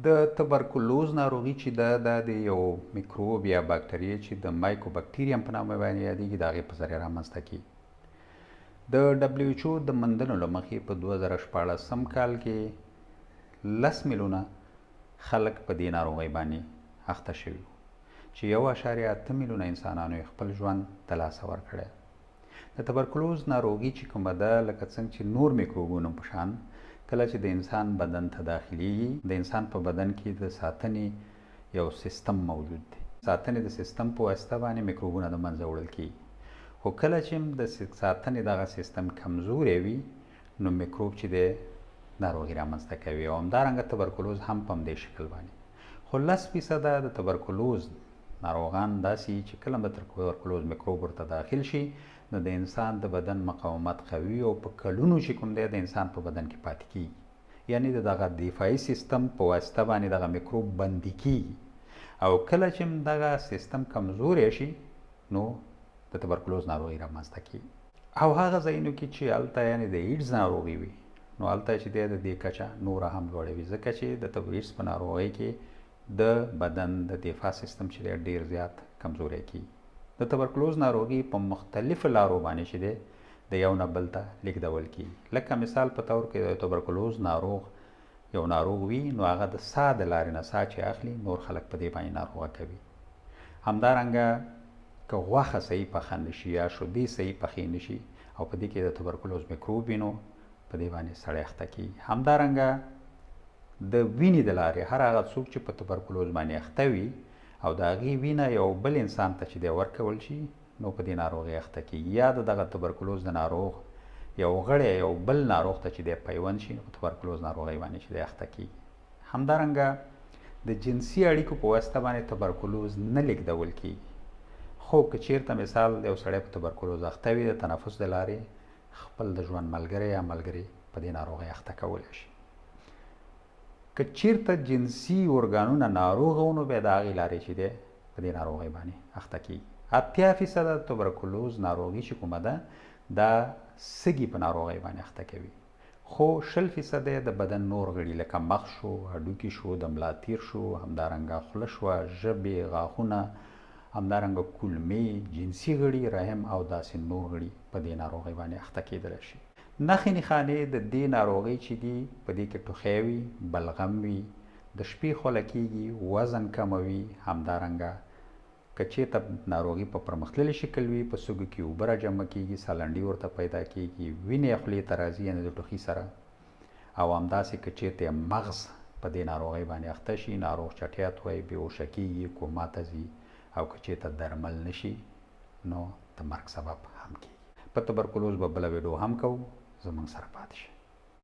د تبرکلوز ناروغي چې ده، دا د یو میکروب یا باکتریې چې د مایکوبکتریوم په نامه باندې یادېږي، د هغې په ذریعه رامنځته کېږي. د ډبلیو ایچ او د موندنو له مخې په 2016 کال کې 10 میلیونه خلک په دې ناروغۍ باندې اخته شوي وو، چې 1.8 میلیونه انسانانو یې خپل ژوند د لاسه ورکړی. د تبرکلوز ناروغي چې کومه ده، لکه څنګه چې نور میکروبونو په شان، کله چې د انسان بدن ته داخليږي، د انسان په بدن کې د ساتنې یو سیستم موجود دی. ساتنې د سیستم په واسطه باندې میکروبونه د منځه وړل کیږي، خو کله چې د ساتنې دغه سیستم کمزوری وي، نو میکروب چې دی ناروغي رامنځته کوي او همدارنګه تبرکلوز هم په همدې شکل باندې. خو 10 فیصده د تبرکلوز ناروغان داسې چې کله د تبرکلوز میکروب ورته داخل شي، نو د انسان د بدن مقاومت قوي او په کلونو چې کوم دی د انسان په بدن کې پاتې کیږي، یعنی د دغه دفاعي سیستم په واسطه باندې دغه میکروب بندي کیږي او کله چې دغه سیستم کمزوری شي، نو د تبرکلوز ناروغي رامنځته کیږي. او هغه ځایونو کې چې هلته یعنی د ایډز ناروغي وي، نو هلته چې دی د دې کچه نوره هم لوړه وي، ځکه چې د ایډز په ناروغۍ کې د بدن د دفاع سیستم چې دی ډیر زیات کمزوری کیږي. د تبرکلوز ناروغي په مختلفو لارو باندې چې دی د یو نه بل ته لیږدول کیږي. لکه مثال په طور کې د تبرکلوز ناروغ یو ناروغ وي، نو هغه د ساه د لارې نه ساه چې اخلي، نور خلک په دې باندې ناروغه کوي. همدارنګه که غوښه صحیح پخه نشي یا شودې صحیح پخې نشي او په دې کې د تبرکلوز میکروب وي، نو په دې باندې سړی اخته کیږي. همدارنګه د وینې د لارې هر هغه څوک چې په تبرکلوز باندې اخته وي او د هغې وینه یو بل انسان ته چې دی ورکول شي، نو په دې ناروغۍ اخته کیږي، یا د دغه تبرکلوز د ناروغ یو غړی یو بل ناروغ ته چې دی پیوند شي، نو په تبرکلوز ناروغۍ باندې چې دی اخته کیږي. همدارنګه د جنسي اړیکو په واسطه باندې تبرکلوز نه لیږدول کیږي، خو که چیرته مثال یو سړی په تبرکلوز اخته وي، د تنفس د لارې خپل د ژوند ملګری یا ملګری په دې ناروغۍ اخته کولی شي. که چیرته جنسي ارګانونه ناروغ وو، نو بیا د هغې لارې چې دی په دې ناروغۍ باندې اخته کیږي. 80 فیصده تبرکلوز ناروغي چې کومه ده، دا سږي په ناروغۍ باندې اخته کوي، خو 20 فیصده د بدن نور غړي، لکه مخ شو، هډوکي شو، د ملا تیر شو، همدارنګه خوله شوه، ژبې، غاښونه، همدارنګه کولمې، جنسي غړي، رحم او داسې نور غړي په دې ناروغۍ باندې اخته کېدلی شي. نښې نښانې د دې ناروغۍ چې دي، په دې کې ټوخی وي، بلغم وي، د شپې خوله کېږي، وزن کموي. همدارنګه که چېرته ناروغي په پرمختللي شکل وي، په سږو کې اوبه راجمع کېږي، سالنډي ورته پیدا کېږي، وینې یې خولې ته راځي، یعنې د ټوخي سره. او همداسې که چېرته مغز په دې ناروغۍ باندې اخته شي، ناروغ چټیات وایي، بېهوشه کېږي، کوما ته ځي او که چېرته درمل نه شي، نو د مرګ سبب هم کېږي. په تبرکلوز به بله ویډیو هم کوو، زموږ سره پاتې شئ.